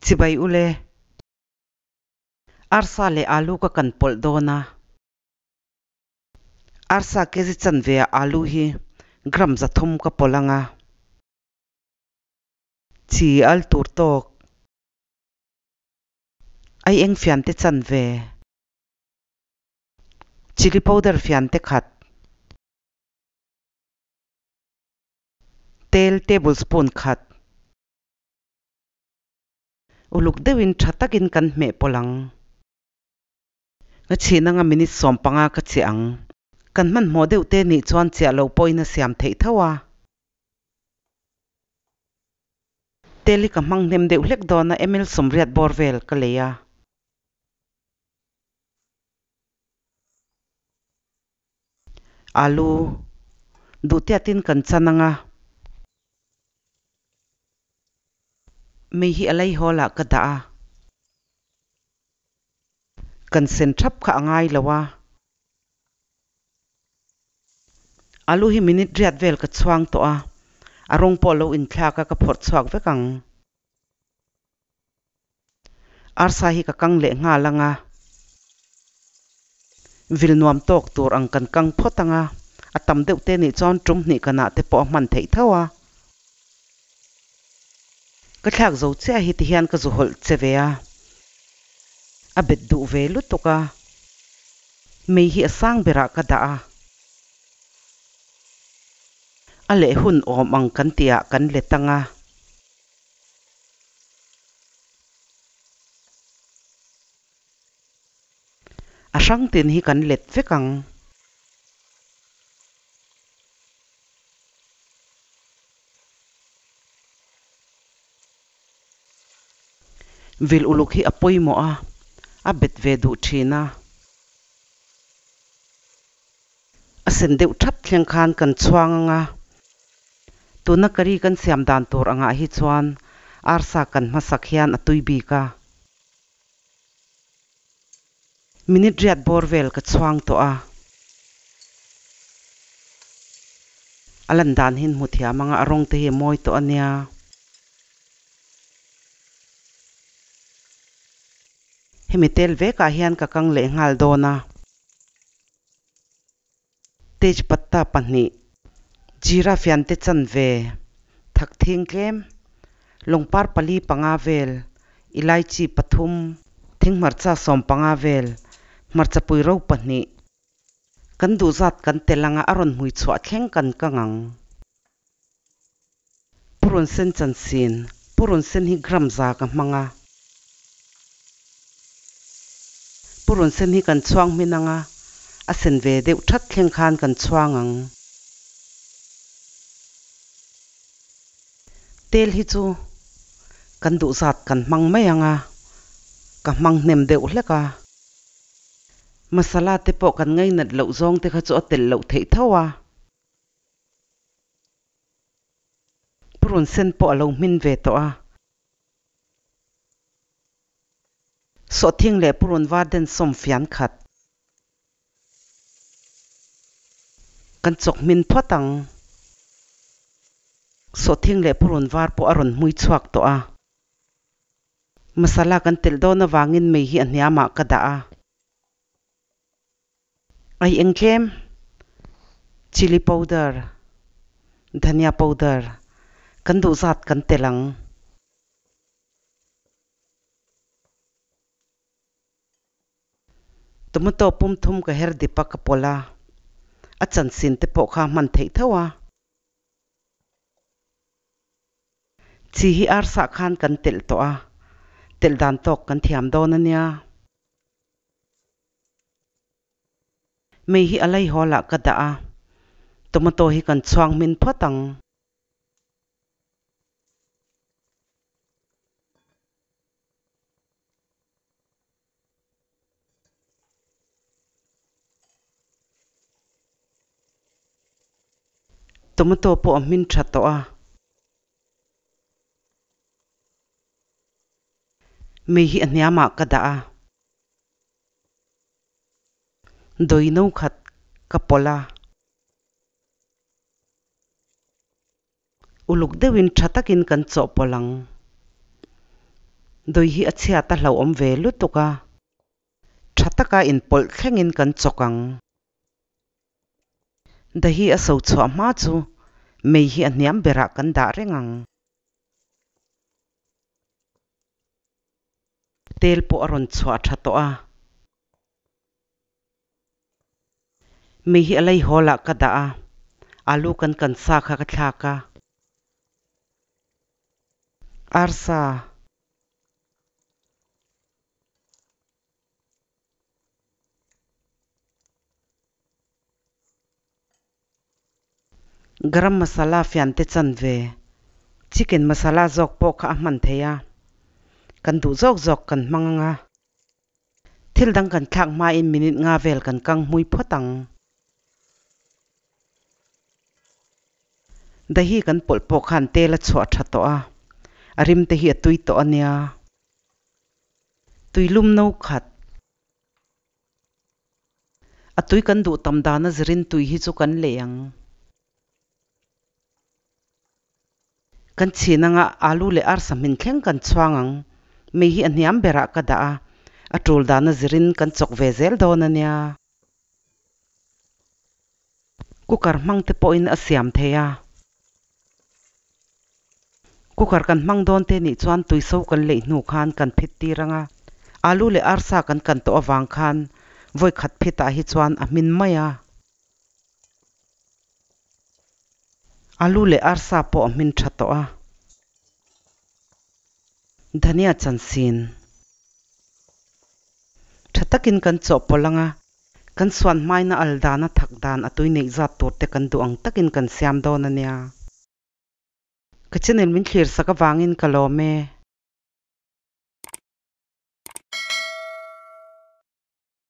Chibai ule. Arsa leh alu ka kan pawlh dawn a. Arsa kg chanve ah alu hi gram 300 ka pawlh ang a. Chi al tur tawk. Ai eng fian te chanve. Chilli powder fian te khat. Tel tablespoon khat. Uluk deuhin tha takin kan hmeh pawlh ang. Ka chhin anga minute 15 ka chiah ang. Kan hmanhmawh deuh te nih chuan chiah loh pawhin a siam theih tho a. Tel hi ka hmang hnem deuh hlek dawn a, ml 80 bawr vel ka lei a. Alu duh tiatin kan chan anga. Mei hi a lei hawl ah ka dah a. Kan sen thap kha a ngai lo a. Alu hi minute 8 vel ka chhuang tawh a, a rawng pawh lo inthlak a ka phawrh chhuak vek ang. Arsa hi ka kang leh nghal ang a. Vil nuam tawk tur ang kan kang phawt ang a, a tam deuh te nih chuan tum hnih kanah te pawh a hman theih tho a. Ka thlak zo chiah hi tihian ka zu hawlh che ve a, a bet duh ve lutuk a. Mei hi a sang berah ka dah a. A leh hun awm ang kan tihah kan let ang a. A hrang tin hi kan let vek ang. Vil uluk hi a pawimawh a, a bet ve duh thin a. A sen deuh thap thleng khan kan chhuang ang a, tuna curry kan siam dan tur angah hi chuan arsa kan hmasak hian a tui bik a. Minute 8 bawr vel ka chhuang tawh a. A lan dan hi hmu thiam anga a rawng te hi a mawi tawh a nia. Hemi tel vekah hian ka kang leh nghal dawn a. Tej patta pahnih, Jeera fiante chanve, thak thing tlem, lawngpar pali panga vel, elaichi pathum, thing hmarcha 15 vel, hmarcha pui ro pahnih. Kan duh zat kan tel anga a rawn hmui chhuah thleng kan kang ang. Purun sen chansin, Purun sen hi gram 100 ka hmang a. Purun sen hi kan chhuang hmin anga a sen ve deuh that thleng khan kan chhuang ang. Tel hi chu kan duh zat kan hmang mai anga ka hmang hnem deuh hlek a. Masala te pawh kan ngainat loh zawng te kha chu a telh loh theih tho a. Purun sen pawh a lo hmin ve tawh a. Sawhthing leh purun var den sawm fian khat. Kan chawk hmin phawt ang. Sawhthing leh purun var pawh a rawn hmui chhuak tawh a. Masala kan telh dawn avangin mei hi a hniamah ka dah a. Ai eng tlem, chilli powder, dhania powder kan duh zat kan telh ang. Tomato pum thum ka her dip a ka pawlh a, a chansin te pawh kha hman theih tho a. Chi hi arsa khan kan telh tawh a, telh dan tawk kan thiam dawn a nia. Mei hi a lei hawl ah ka dah a, tomato hi kan chhuang hmin phawt ang. Tomato pawh a hmin tha tawh a. Mei hi a hniamah ka dah a. Dawi no khat ka pawlh a. Uluk deuhin tha takin kan chawhpawlh ang. Dawi hi a chhiat a hlauhawm ve lutuk a, tha taka inpawlh thlengin kan chawk ang. Dahi a so chhuah hma chu mei hi a hniam berah kan dah reng ang. Tel pawh a rawn chhuah tha tawh a. Mei hi a lei hawl ah ka dah a, alu kan kan sa kha ka thlak a. Arsa. Garam masala fiante chanve, chicken masala zawk pawh kha a hman theih a, kan duh zawk zawk kan hmang ang a. Thil dang kan thlak hmain minute nga vel kan kang hmui phawt ang. Dahi kan pawlh pawh khan tel a chhuah tha tawh a, a rim te hi a tui tawh a nia. Tuilum no khat. A tui kan duh tam dana zirin tui hi chu kan lei ang. Kan chhin anga alu leh arsa hmin thleng kan chhuang ang. Mei hi a hniam berah ka dah a, a tul dana zirin kan chawk ve zel dawn a nia. Cooker hmang te pawhin a siam thei a. Cooker kan hmang dawn te nih chuan tuiso kan leih hnu khan kan phit tir ang a. Alu leh arsa kan kan tawh avang khan vawi khat phitah hi chuan a hmin mai a. Alu leh arsa pawh a hmin tha tawh a. Dhania chansin. Tha takin kan chawhpawlh ang a, kan suan hmaina al dana thak dan a tui neih zat tur te kan duh ang takin kan siam dawn a nia. Ka channel min thlir sak avangin ka lawm e.